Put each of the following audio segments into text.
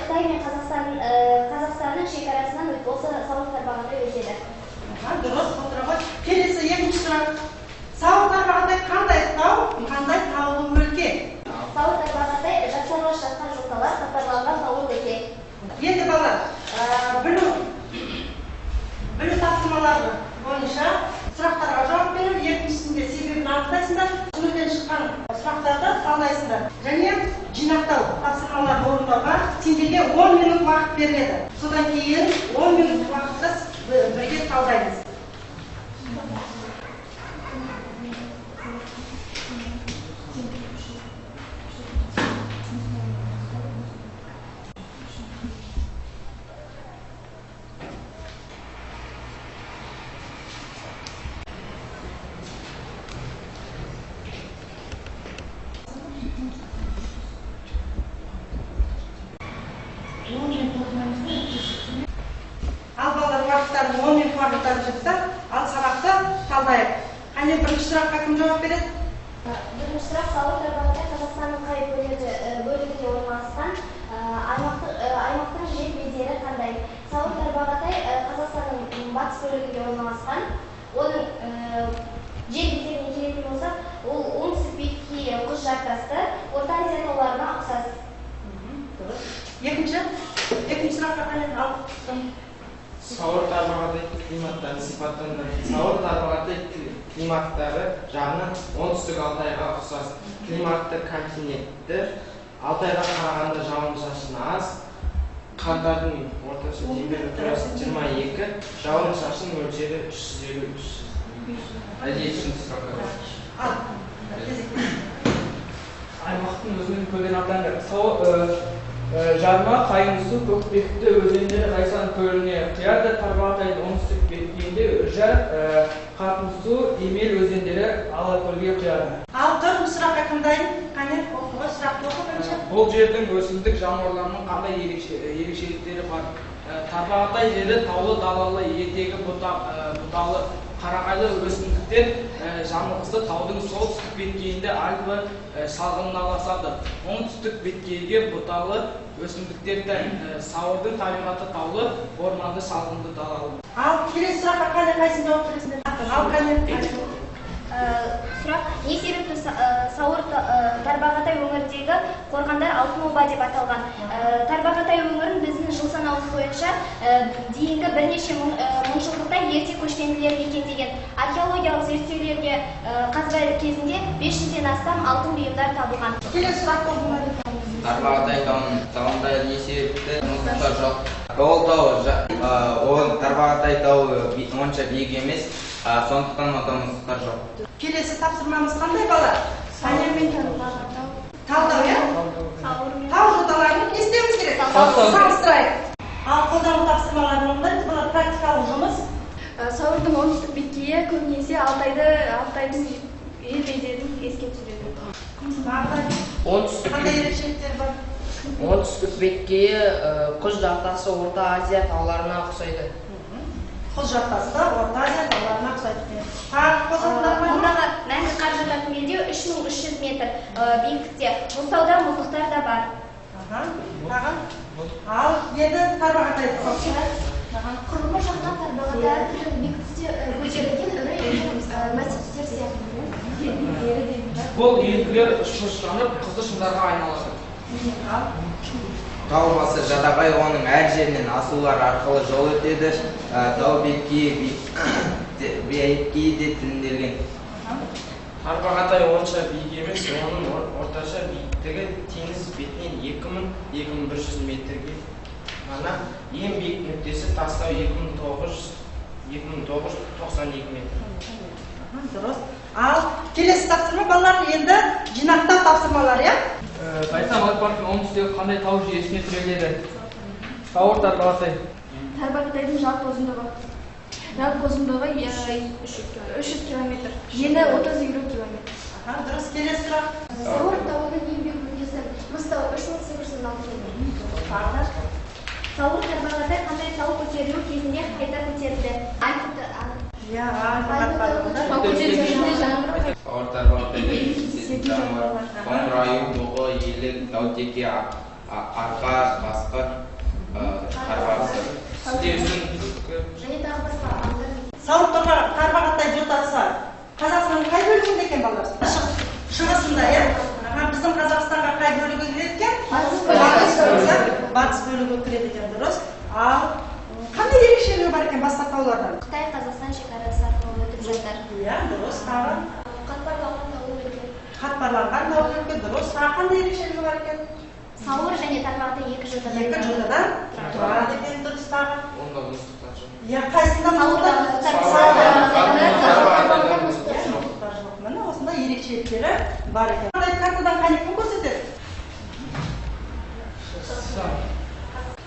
Қытай мен Қазақстанның шекарасынан осы Сауыр Тарбағатай өтеді. Дұрыс, отыра ғой. Келесі екінші сұрақ. Сауыр Тарбағатай қандай тау, қандай таулы өлке? Сауыр Тарбағатай жапсарлас жатқан жоталар қатарланған таулы өлке. Енді балалар, білу тапсырмалары бойынша сұрақтарға жауап беру, екіншісінде себебін анықтайсыңдар, түсініктен шыққан сұрақтарды талдайсыңдар. Және жинақтау тапсырмаларын орындауға сендерге 10 минут уақыт беріледі. Содан кейін 10 минут уақытта бірге талдаймыз. Ал балалар, уақыттарын 10 минут уақыттарын жіпті, ал сабақты талдайық. Қане, бірінші сұраққа кім жауап береді? Бірінші сұрақ: Сауыр Тарбағатай Қазақстанның қай бөлігінде орналасқан? Аймақтың жер бедері қандай? Сауыр Тарбағатай Қазақстанның батыс бөлігінде орналасқан. Оның жер бедеріне келетін болсақ, ол оңтүстік беткейі құз жартасты, Орта Азия тауларына ұқсас. Екінші сұраққа қане, ал. Сауыр Тарбағатай климаттарын сипаттаңдар. Сауыр Тарбағатай климаттары жағынан оңтүстік Алтайға ұқсас. Климатты континентті, Алтайға қарағанда жауын-шашын аз. Қаңтардың орташа температурасы 22, жауын-шашын мөлшері 353. Үшінші сұраққа. Ал. Аймақтың өзінің көлін атаңдар. Жарма, Қайыңсу, Көкпекті өзендері Зайсан көліне құяды. Тарбағатайдың оңтүстік беткейінде Үржар, Қатынсу, Емел өзендері Алакөлге құяды. Ал төртінші сұраққа кім дайын? Қане, оқы, сұрақты оқы бірінші. Бұл жердің өсімдік жануарларының қандай ерекшеліктері бар? Тарбағатай жері таулы, далалы, етегі бұталы, қарағайлы өсімдіктер жамылғысы таудың солтүстік беткейінде Альпі шалғыналасады. Оңтүстік беткейге бұталы өсімдіктер тән. Сауырдың табиғаты таулы, орманды, шалғынды, далалы. Ал келесі сұраққа қане, қайсысын жауап бересіңдер? Ал қане. Сұрақ: не себепті Сауыр Тарбағатай өңіріндегі қорғандар Алтын оба деп аталған? Тарбағатай өңірін біздің жыл санауымыз бойынша дейінгі бірнеше мыңжылдықта ерте көшпенділер мекендеген. Археологиялық зерттеулерге қазба кезінде 500-ден астам алтын бұйымдар табылған. Келесі сұрақ қойылады. Тарбағатай тауында не себепті мұздықтар жоқ? Ол тау, Тарбағатай тауы онша биік емес, сондықтан онда мұздықтар жоқ. Келесі тапсырмамыз қандай, бала? Талдау, иә? Тау жоталарын не істеуіміз керек? Салыстырайық. Ал қолдану тапсырмаларын орындаймыз. Бұлар практикалық жұмыс. Сауырдың оңтүстік беткейі көбінесе Алтайдың ел бедерін еске түсіреді. Қандай ерекшеліктер бар? Оңтүстік беткейі құз жартасы Орта Азия тауларына ұқсайды. Құз жартасы Орта Азия тауларына ұқсайды. Тағы қосатындар бар ма? Мұндағы мәңгі қар жататын белдеу 3300 метр биіктікте. Мұзтауда мұздықтар да бар. Тағы? Ал енді Тарбағатайды қосайық. Құрылымы жағынан Тарбағатай әртүрлі биіктікте көтерілген ірі массивтер сияқты. Бұл үйінділер үшбұрыштанып, қызыл шыңдарға айналады. Тау басы жадағай, оның әр жерінен асулар арқылы жол өтеді. Тау беткейі де тілімделген. Тарбағатай онша биік емес, оның орташа биіктігі теңіз бетінен 2000-2100 метрге ғана. Ең биік нүктесі Тастау 2992 метр. Дұрыс. Ал келесі тапсырма, балалар, енді жинақтау тапсырмалары, иә? Зайсан алып паркінің оңтүстігі қандай тау жүйесіне тіреледі? Сауыр Тарбағатай. Тарбағатайдың жалпы ұзындығы. Жалпы ұзындығы 300 километр. Ені 30-50 километр. Дұрыс, келесі сұрақ. Сауыр тауының ең биік нүктесі Мыстау 3816 метр. Сауыр Тарбағатай қандай тау көтерілу кезінде қайта көтерілді? Иә, Сауыр Тарбағатайда кездесетін жануар: қоңыр аю, бұғы, елік, таутеке, Арқар, қасқыр, қарбақсы. Сілеусін, түлкі. Және тағы басқа аңдар. Сауыр Тарбағатай жотасы Қазақстанның қай бөлігінде екен, балалар? Шығысында, иә? Біздің Қазақстанға қай бөлігі кіреді екен? Батыс бөлігі. Батыс бөлігі кіреді екен, дұрыс. Ал қандай ерекшелігі бар екен басқа таулардан? Қытай Қазақстан шекарасы арқылы өтіп жатыр. Иә, дұрыс. Тағы қатпарланған таулы өлке. Қатпарланған таулы өлке, дұрыс. Тағы қандай ерекшелігі бар екен? Сауыр және Тарбағатай екі жотадан. Екі жотадан тұрады екен, дұрыс. Тағы Онда мұздықтар жоқ. Иә, қайсында мұздықтар? Мұздықтар жоқ. Міне осындай ерекшеліктері бар екен. Қандай картадан қане кім көрсетеді?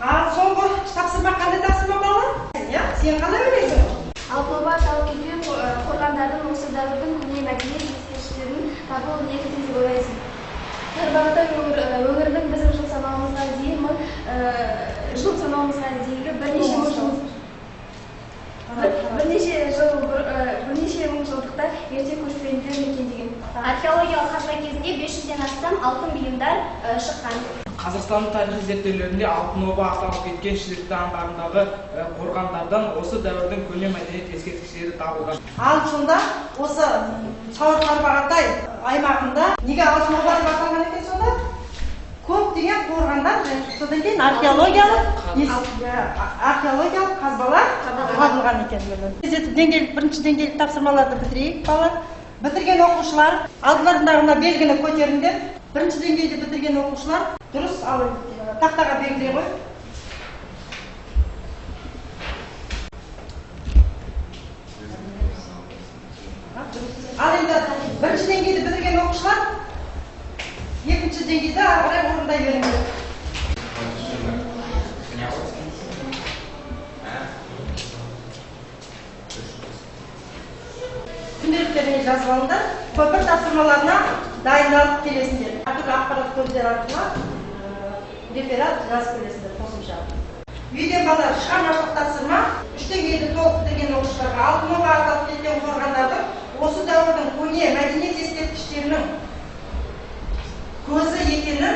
Ал соңғы тапсырма қандай тапсырма, балалар? Иә, сен қалай ойлайсың? Алтын Оба тау-кеке қорғандардың осы дәуірдің көне мәдениет ескерткіштерінің табылуы неліктен деп ойлайсың? Тарбағатай өңірінің біздің жыл санауымызға дейін жыл санауымызға дейінгі бірнеше мың жыл бірнеше мың жылдықта ерте көшпенділер мекендеген. Археологиялық қазба кезінде 500-ден астам алтын бұйымдар шыққан. Қазақстанның тарихи зерттеулерінде Алтын Оба аталып кеткен Шілікті аңғарындағы қорғандардан осы дәуірдің көне мәдениет ескерткіштері табылған. Ал сонда осы Сауыр Тарбағатай аймағында неге Алтын Оба деп аталған екен сонда? Көптеген қорғандар, содан кейін археологиялық қазбалар табылған екен. Тездетіп бірінші деңгейлік тапсырмаларды бітірейік, балалар. Бітірген оқушылар алдыларындағы мына белгіні көтеріңдер. Бірінші деңгейді бітірген оқушылар дұрыс, ал тақтаға белгілей қой. Ал енді бірінші деңгейді бітірген оқушылар екінші деңгейді ары қарай орындай беріңдер. Күнделіктеріңе жазып алыңдар. Көпір тапсырмаларына дайындалып келесіңдер. Әртүрлі ақпарат көздері арқылы реферат жазып келесіңдер қосымша. Үйден балалар шығармашылық тапсырма 3 деңгейді толық бітірген оқушыларға Алтын Оба аталып кеткен қорғандардың осы дәуірдің көне мәдениет ескерткіштерінің көзі екені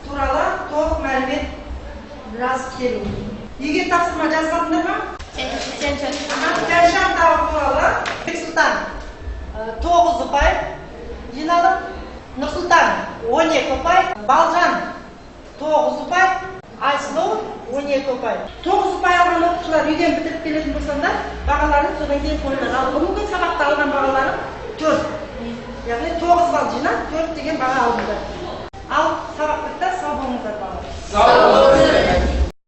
туралы толық мәлімет жазып келу. Үйге тапсырма жазып алдыңдар ма? Тянь-Шань тауы туралы Бексұлтан 9 ұпай жиналып, Нұрсұлтан 12 ұпай, Балжан 9 ұпай, Айсұлу 12 ұпай. 9 ұпай алған оқушылар үйден бітіріп келетін болсаңдар, бағаларын содан кейін қойыңдар. Ал бүгінгі сабақта алған бағаларың 4. Яғни 9 балл жинап, 4 деген баға алдыңдар.